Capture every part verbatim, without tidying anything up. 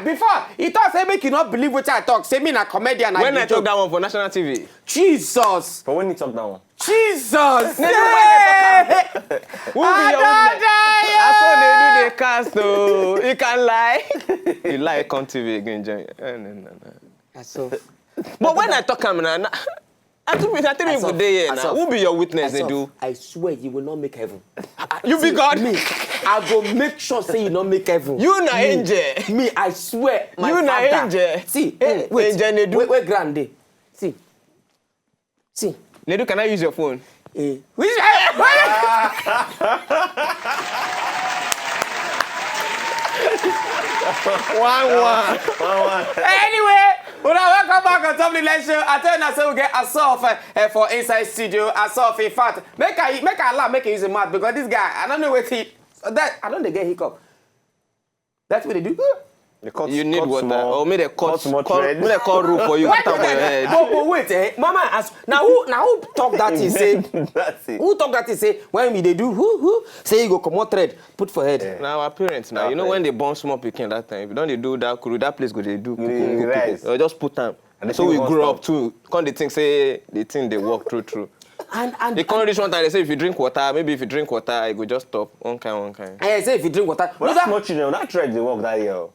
Before, he talk say make you not believe what I talk. Say me na comedian. When I talk that one for national T V. Jesus. For when he talk that one. Jesus. Who be your witness? I saw they do the cast though. You can lie. You lie, come T V again, John. Eh, no, no, no. I saw. But when I talk am na, na I think we three people dey here now. Who be your witness? They do. I swear you will not make heaven. You be God. Me, I go make sure say you not make heaven. You na angel. Me, I swear. My You na father. Angel. See, Eh, wait, Angel Nedu. Wait, wait, grande. See, see. Nedu, can I use your phone? Eh, which, One one. Anyway, una welcome back on top the live show. I tell you now, say we get Asof uh, uh, for inside studio. Asof, in fact, make I make I laugh, make I use a mouth because this guy, I don't know what he. That I don't dey get hiccup. That's what they do. You need water. Or make they cut, cut, make they cut roof for you. Put am for your head. But, but wait, eh? Mama, as now who now who talk that thing say That's it. Who talk that thing say when we dey do who who say you go comot thread put for head. Na our parents now. You know when they born small pikin that time, if you don dey do that kuru, that place go dey do kuku, Mm, kuku, right. kuku. Or just put am. And the So thing we won't grow stop. Up too. Come dey think say the thing dey work true true. And and E come reach one time they say if you drink water, maybe if you drink water, e go just stop. One kind, one kind. I say if you drink water, But no, that's that, much children. That thread they work that year.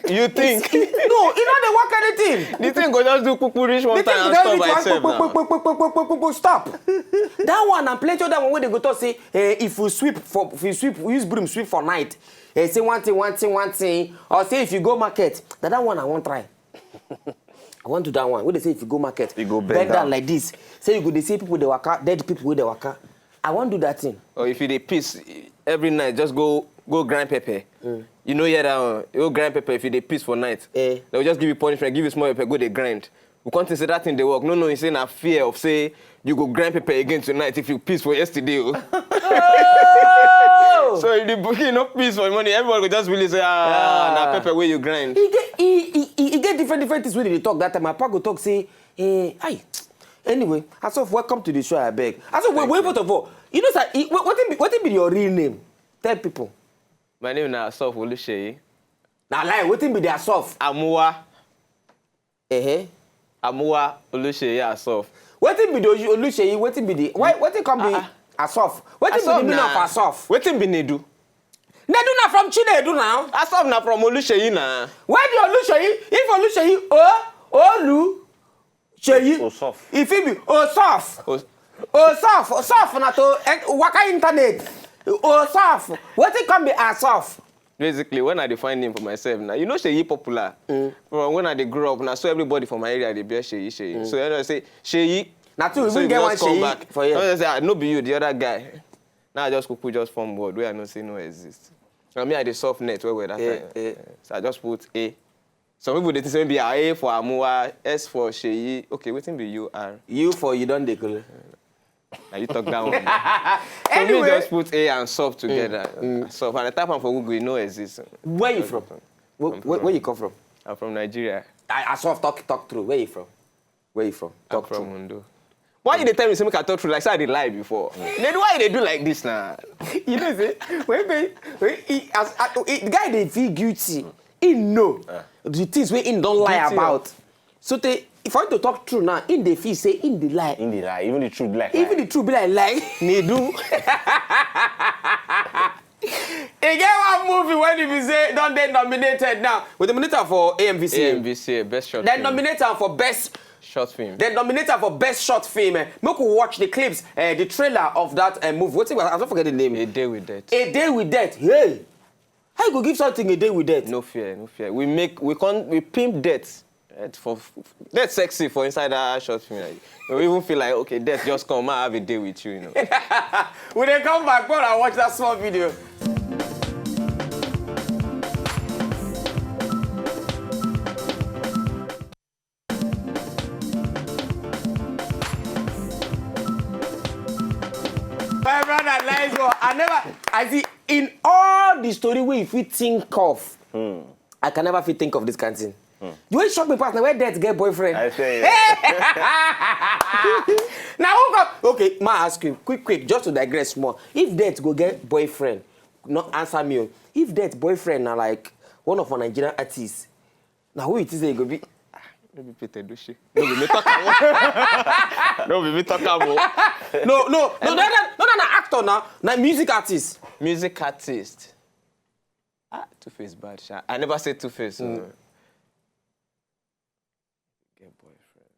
You think? no, e no dey work anything. The thing go just do kuku reach one The time thing and go stop by just itself reach one now. Stop. That one and plenty other one wey dey go talk say eh, if you sweep for if you sweep use broom sweep for night, eh, say one thing one thing one thing or say if you go market, na that one I wan try. I wan do that one wey dey say if you go market, You go bend bend down down. Like this, say you go dey see people wey dey waka, dead people wey dey waka. I wan do that thing. Or if you dey piss every night, just go go grind pepper. You know hear that one. You go grind pepper if you dey piss for night. Eh. They will just give you punishment, give you small pepper, go dey grind. We come think say that thing dey work. No, no, he say na fear of say you go grind pepper again tonight if you piss for yesterday. Oh. So if the booking no piss for morning, everyone go just really say, ah, Ah. Na pepper wey you grind. E get e e e e get different different things wey dey dey talk that time. My papa go talk say, eh, aye. Anyway, Asof, welcome to the show. I beg. Asof, wait, wait, first of all, you know, sir, e- wait, wetin be wetin be your real name? Tell people. My name na Asof Oluseyi. Na lie. Wetin be the Asof? Amuwa. Eh. Amuwa Oluseyi Asof. Wetin be the Olu- Oluseyi? Wetin be the why? Wetin come be Asof? Wetin be the Asof meaning na- of Asof? Wetin be Nedu? Nedu na from Chinedu now. Asof na from Oluseyi na. Why the Oluseyi? If Oluseyi, O Olu, Seyi. Osof. If it be Osof. Os- Osof. Osof na to eh, waka internet. Osof. Wetin come be Asof? Basically, when I define name for myself now, you know Seyi popular. From when I dey grow up now, so everybody for my area dey bear Seyi Seyi. So I say Seyi. Na true, we So even you get one just come Seyi back. for here. I say, ah, no be you, the other guy. Now I just kuku just form word where I know say no exist. I mean, I dey surf net well well that Eh, time. eh. So I just put A. Some people dey think say maybe A for Amuwa, S for Seyi. Okay, wetin be U R? You for you don dey kolo. Now you talk that one. So Anyway. Me just put A and surf together. Surf and I type am for Google, e no exist. Where you from? Where, where, where you come from? I'm from Nigeria. I, I saw talk talk through. Where you from? Where you from? I'm Talk from through. Ondo. Why you dey tell me say make I talk true like say I dey lie before? Then why you dey do like this now? You know say when when when he, as, as, he, the guy dey feel guilty. He know the things wey he don lie Guilty about. So te, if I want to talk true now, he dey feel say he dey lie. In the lie, even the truth, like Even the truth be like lie. Nedu. E get one movie wey e be say don dey nominated now. We nominate am for A M V C A. A M V C A, best short Dem film. Nominate am for best. Short film. Dem nominate am for best short film. Eh. Make we watch the clips, eh, the trailer of that eh, movie. Wetin I don forget the name. A Day with Death. A Day with Death. Hey, how you go give something A Day with Death? No fear, no fear. We make, we con, we pimp death. Death for, death sexy for inside that short film. Like, we even feel like, okay, death just come, I have a day with you, you know. We dey come back, go and watch that small video. My brother, nice one. I never, I see in all the story wey you fit think of, I can never fit think of this kind thing. The way e shock me pass na where death get boyfriend. I say, Now who come? Okay, ma ask you quick, quick, just to digress small. If death go get boyfriend, no answer me. Oh. If death boyfriend na like One of our Nigerian artists. Now who it is e go be? No be Pete Edochie. No be me talk am. No be me talk am. No, no, no, no, no, no, no, actor now. Na music artist. Music artist. Ah, Two Face bad sha. I never say Two Face. Mm. Get boyfriend.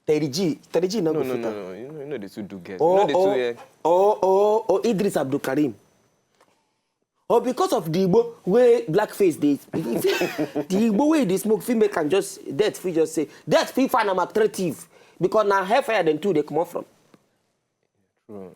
Teddy G, Teddy G no go fit am. No, no, no, you know, you know the two do girls. Oh, you know the oh, two, yeah. Oh, oh, oh, Idris Abdulkarim. Oh, because of the Igbo wey blackface dey, the Igbo wey dey smoke fit make am just death fit just say death fit find am attractive because na hellfire dem two dey comot from. True.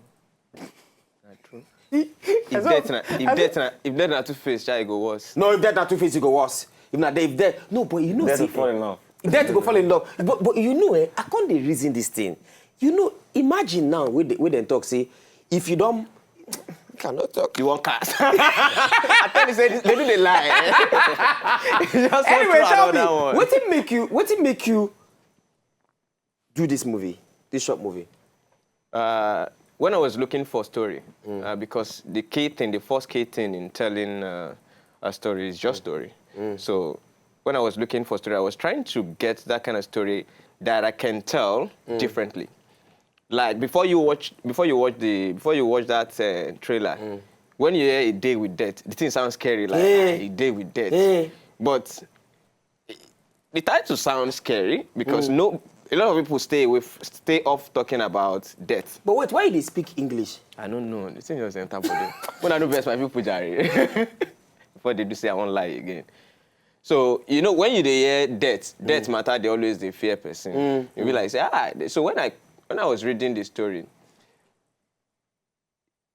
Na true. If death na if death na if death na Two Face, sha, e go worse. No, if death na Two Face, e go worse. If na if death, no, but you know, Death see, will fall in love. Death go fall in love. But but you know, eh, I can't dey reason this thing. You know, imagine now wey dey- wey dem talk say if you don cannot talk. You wan cast? I tell you say they do dey lie. Eh? You just wan Anyway, throw tell me, another one. Wetin make you wetin make you do this movie, this short movie? Uh, when I was looking for story, uh, because the key thing, the first key thing in telling uh, a story is just story. So when I was looking for story, I was trying to get that kind of story that I can tell differently. Like before you watch, before you watch the, before you watch that uh, trailer, when you hear a day with death, the thing sounds scary. Like Yeah. "Ah, a day with death," Yeah. But the title sounds scary because no, a lot of people stay away, f- stay off talking about death. But wait, why you dey speak English? I don't know. The thing just enter body. When I know best, my people jare. Before they do say I won't lie again. So you know when you dey hear death, death matter they always dey fear person. You be like say ah. So when I when I was reading the story,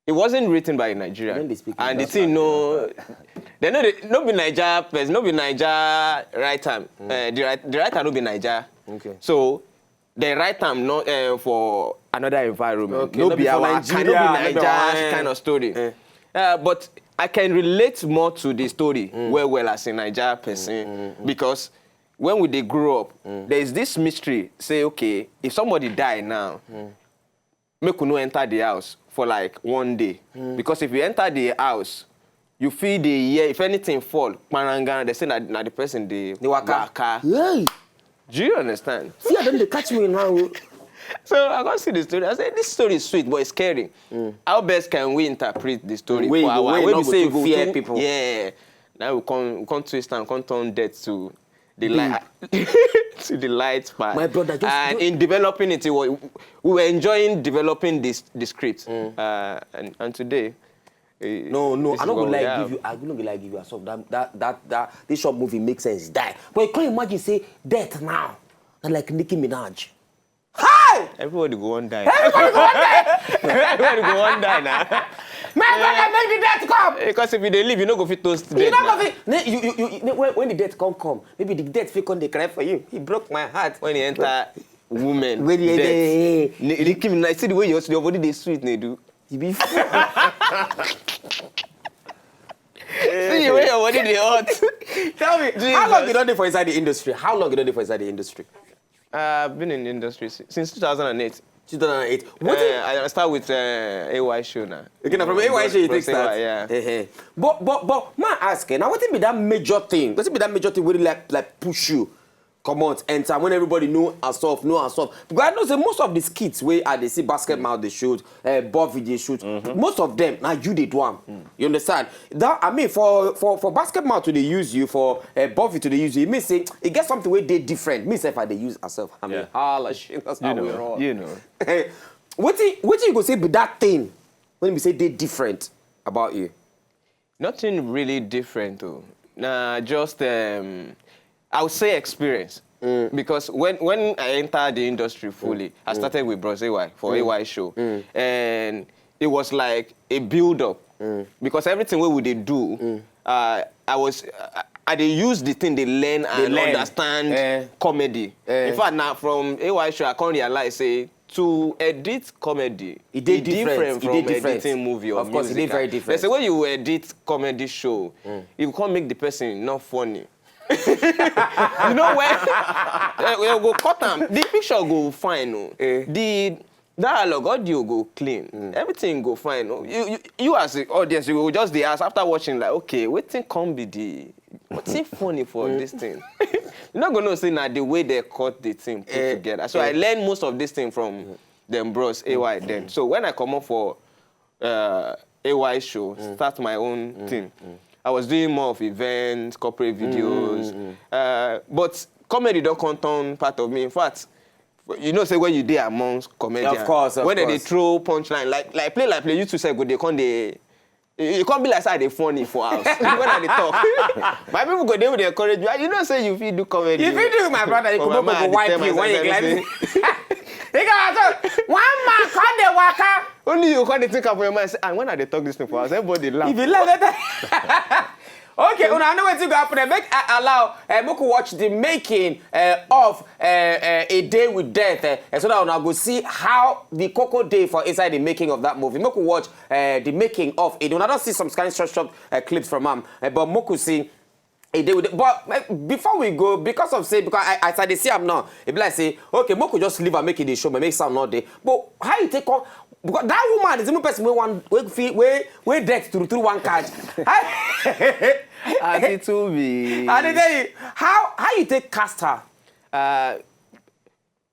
it wasn't written by a Nigerian, When they speak and the English, thing no, they no dey- no be Naija person, no be Naija write am. Uh, the write the writer no be Naija. Okay. So they write am no uh, for another environment. Okay, no, no be be for our Nigeria, no be no be our, Naija eh. Kind of story. Eh. Uh, but I can relate more to the story well well as a Naija person because when we dey grow up, there is this mystery. Say okay, if somebody die now, make we no enter the house for like one day because if you enter the house, you feel the hear if anything fall, kparangan, they say na na the person dey The waka. waka. Hey, Do you understand? see, I don dey catch me now. Oh. So I go see the story. I say this story is sweet but it's scary. How best can we interpret the story Way for you- our way way no we go say to go fear think- people. Yeah. Now we come we come twist and come turn death to the light to the light part. My brother, just and do- in developing it, it was, we were enjoying developing this the script. Uh, and, and today, eh, No, no, this I is no go what we like have. give you. I no go like give you a sub. That that that that this short movie makes sense. Die, but you can't imagine say death now. Na like Nicki Minaj. Hi! Everybody go one die. Everybody go on there. Everybody go one die now. My brother, make the death come. Because if you dey live, you no go fit toast You dead know now. what? Ne, you, you, you, you, when, when the death come, come, maybe the death fit come dey cry for you. He broke my heart. When he enter women, When he death. dey- Ne- Nicki Minaj, see the way your, your body dey sweet, Nedu. He be See the way your body dey hot. Tell me, how Jesus. long you don dey for inside the industry? How long you don dey for inside the industry? I've been in the industry si- since two thousand and eight. two thousand and eight. Uh, What? I I start with uh, A Y show now. Okay, now from A Y show you take Bros- Bros- start. Yeah. Eh, eh. But but but man ask, eh, now wetin be that major thing? Wetin be that major thing wey like like push you comot enter when everybody know and stuff, know and stuff? Because I know say most of the skits wey I dey see Basket Mouth dey shoot, uh, Bobby dey shoot, most of them na you dey do am. You understand? That I mean for for for Basket Mouth to dey use you, for uh, Bobby to dey use you, e mean say e get something wey dey different. Me sef I dey use myself. I mean, Yeah. holla shit, that's how You we know, roll. you know. Wetin wetin you go say be that thing when be say dey different about you? Nothing really different though. Nah, just um, I would say experience. Because when when I entered the industry fully, I started with Bros A Y for A Y show, and it was like a build up. Because everything we would do, uh, I was uh, I dey use the thing they learn and learn. Understand Eh. Comedy. Eh. In fact, now from A Y show, I can't realize say to edit comedy, E dey e different. E from dey different. Editing movie or Of course, e dey music. Very They different. Say when you edit comedy show, you can't make the person not funny. You know when uh, we go cut am, the picture go fine. Oh. Eh. The dialogue, audio go clean, everything go fine. Oh. You, you you as the audience, you go just dey ask after watching like, okay, wetin come be the What's it funny for this thing? You not gonna know say na the way they cut the thing put Eh, together. So eh. I learned most of this thing from them bros A Y then. So when I come up for uh, A Y show, start my own thing, I was doing more of events, corporate videos, uh, but comedy don't come turn part of me. In fact, you know, say when you dey amongst comedians, Of course, of when they dey course. throw punchline like like play like play, you two say go they come they. You can't be like say I dey funny for house when I dey talk. My people go dey with the encourage you. You know say you fit do comedy. If you do, my brother, you For could my go mind, wipe tell you when you myself climb. everything. He got one man come dey waka. Only you can't think of your mind. Say, and when I dey talk this thing for house, everybody laugh. If you love it. Okay, una know wetin go happen. Make I allow uh, make we watch the making uh, of uh, uh, A Day with Death, uh, so that una go see how the coco day for inside the making of that movie. Make we watch uh, the making of it. Una don see some kind short short uh, clips from am, uh, but make we see A Day with Death. But uh, before we go, because of say because I, as I dey see am now, e be like say okay, make we just leave am make e dey show, make sound no dey. But how you take come? Because that woman is the only person wey one wey fit wey wey death through through one card. Auntie Tubi. I dey tell you how how you take cast her. Uh,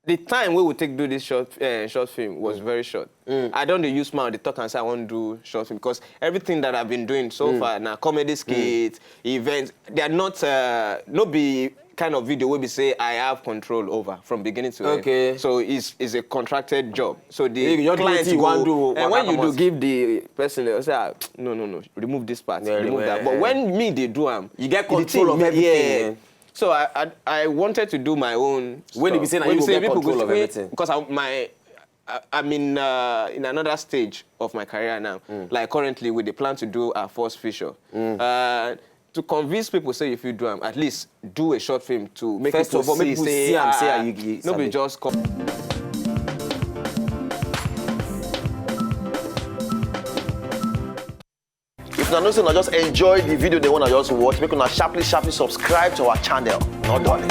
the time we would take do this short uh, short film was very short. I don't dey use mouth dey talk and say I wan do short film because everything that I've been doing so far na comedy skits, events. They are not uh, no be kind of video wey be say I have control over from beginning to Okay. end. So it's it's a contracted job. So the You just do clients wetin you go wan do, and when waka you do comot. Give the person they say ah, no no no remove this part, Yeah, remove yeah, that. But yeah. When me dey do am, You get the control thing of me- everything, Yeah. yeah. So I, I I wanted to do my own. When e be stuff. say na When you be go say get people control go of say- everything. Because I- my I- I'm in uh, in another stage of my career now. Mm. Like currently, we dey plan to do our first feature. Uh, to convince people say if you do am, at least do a short film to make First people of all, see make people say see am, say ah, ah, you- you no be sabi. Just come. If una know say una just enjoy the video dem wey una just watch, make una sharply sharply subscribe to our channel. No done.